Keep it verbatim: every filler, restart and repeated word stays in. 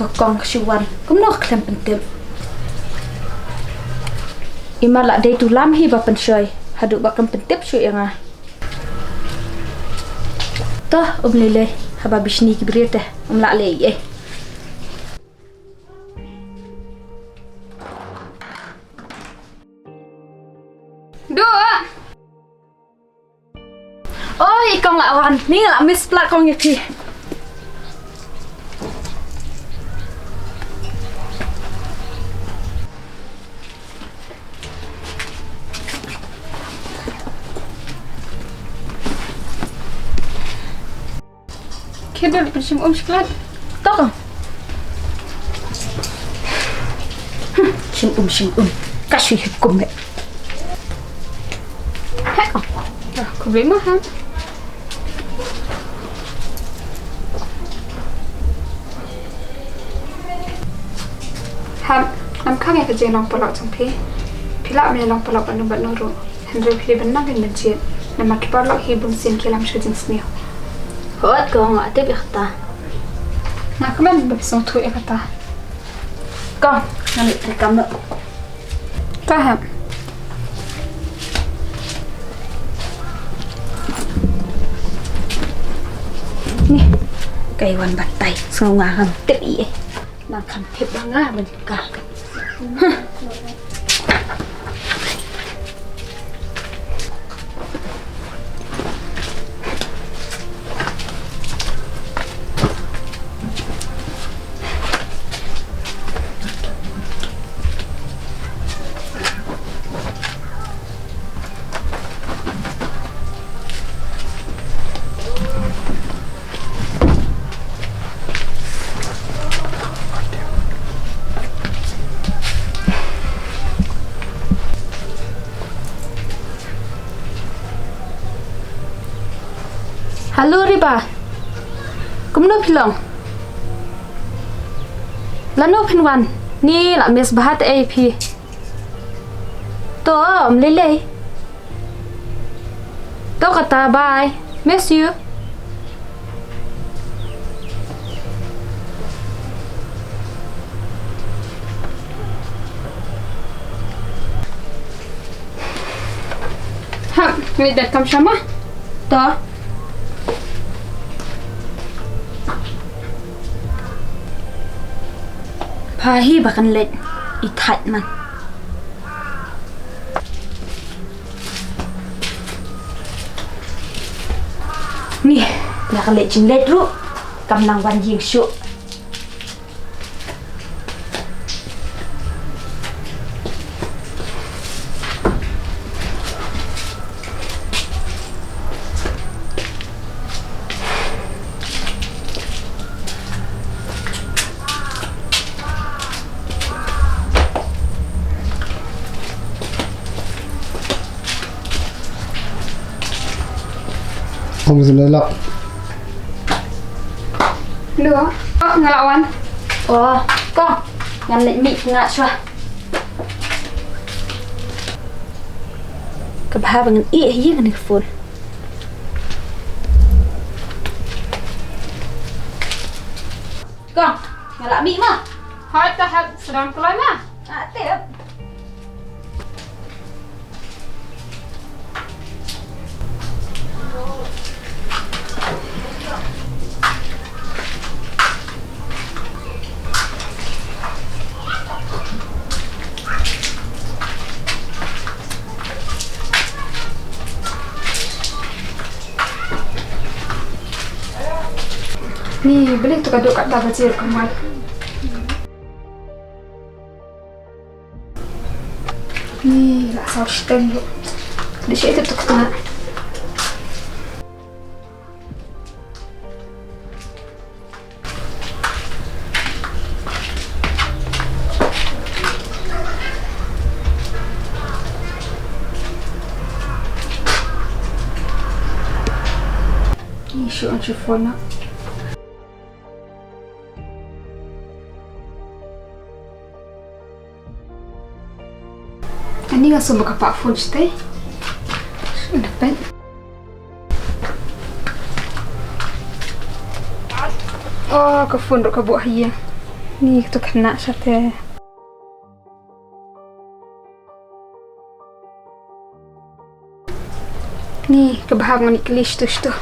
Ka kong ka shu wan, kumno ka khlem pyntip. I Mar la dei tu lam hi ba pynshoi, haduh ba kam pyntip shuh ïa nga. To, um lei lei, haba bishni ki briew te, um lah leh ei ei. Duh! Oi, i kong la wan. Ni la miss pla kong ïa ki. Khedul pynshim um shiklat. Tok. Hmm, shim um, shim um. Ka shu hikum eh. Hek. Ah, khublei ma ha. Hap, ngam kham ïa ka jinglong paralok jong phi. Phi lah ban ïalong paralok bad no bad no ruh. Hynrei phi dei ban nang ban jied. Namar ki paralok hi bun sien ki lam sha jingsniew. Hooid kong, nga tip ïa kata. Nga kmen ba phi sngewthuh ïa kata. Kong, ngan leit treikam noh. To hap. Ni, ka Iwan batai, sngew nga ngam tip ïa. Nang kham tip ba nga ban ka. Huh. Hello Riba. Kumno phi long? Lano phin wan? Ni la miss bha te ei phi. To, um lei lei. To kata, bye. Miss you. Hap, wait, that kam shama. To. Pha hi ba kan leit i thait man. Ni, na ka leit jingleit ruh kam nang wan ïing shuh. Ong sendai lak. Hello. Oh, nga la wan. Oh, kong. Ngan leit mih nga shuwa. Ka bha ba ngan ïeh ïa ngan ka phone. Kong, nga la mih ma. Hooid, ka hap sdang kloi ma. Ah, tip. Ni, beli tu ka dok kat da bajir kamar. Ni, la saw shiteng dok. Di shi itu tu kena. Ih, shu on shu phone na. Ani nga sum ba ka pak phone shtei. Shu on pet. Oh, ka phone ruh ka buh ha ïing. Ni katu khynnah shatei. Ni ka bhang ni kli shtu shtu.